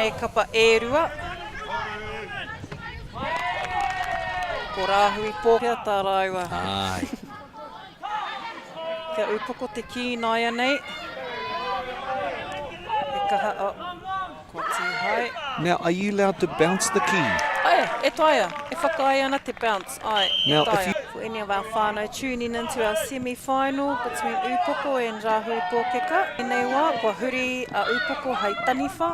ēnei kapa e rua. Ko Rāhui Pōkea tā rāua. Āe. Kia upoko te kī nāianei. E kaha, oh, kua tīhae. Now, are you allowed to bounce the key? Ae, e taea. E whakaae ana te bounce, ae, e Now, if taea. you... For any of our whānau tuning into our semi-final between Upoko and Rāhui Pōkeka. Tēnei wā, kua huri a Upoko hei taniwha.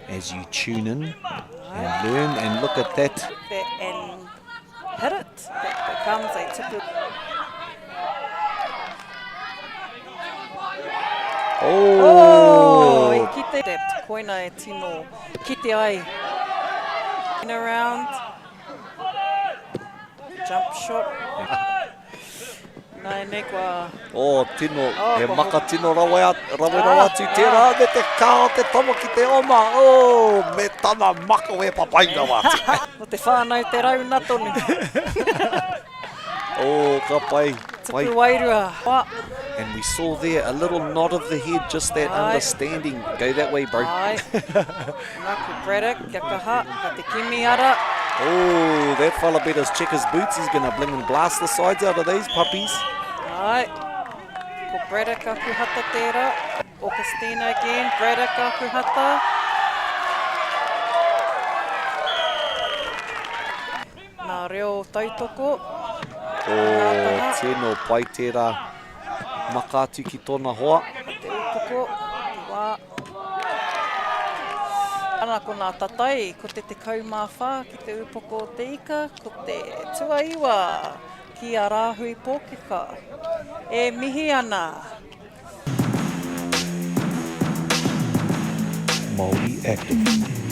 As you tune in and learn and look at that. That and hit it, that becomes a tipu. Oh! Oh, i kite. That koina e tino kite ai. In around. Jump shot. Nā ēnei kua... Oh, tino, oh, he kua maka hoki. tino rawe, a, rawe rawa atu ah, tērā, ah. me te kā o te tama ki te oma, oh, me tana makawe papai rawa atu. Ko te whānau te rauna tonu. oh, ka pai. pai. Tupu wairua. And we saw there a little nod of the head, just that Ai. understanding. Go that way, bro. Ai. Nā, ko Braddock, kia kaha, ka te kimi ara. Oh, that fella better check his boots. He's going to bling and blast the sides out of these puppies. Ai. Ko Braddock aku hata tērā. Augustina again, Braddock aku hata. Nā reo tautoko. Oh, tino pai tērā. Maka atu ki tōna hoa. Te upoko, te wā. Ana ko nā tatai, ko te 14 ki te upoko o te ika, ko te tuaiwa ki a Rāhui Pōkeka. E mihi ana. Māori Active.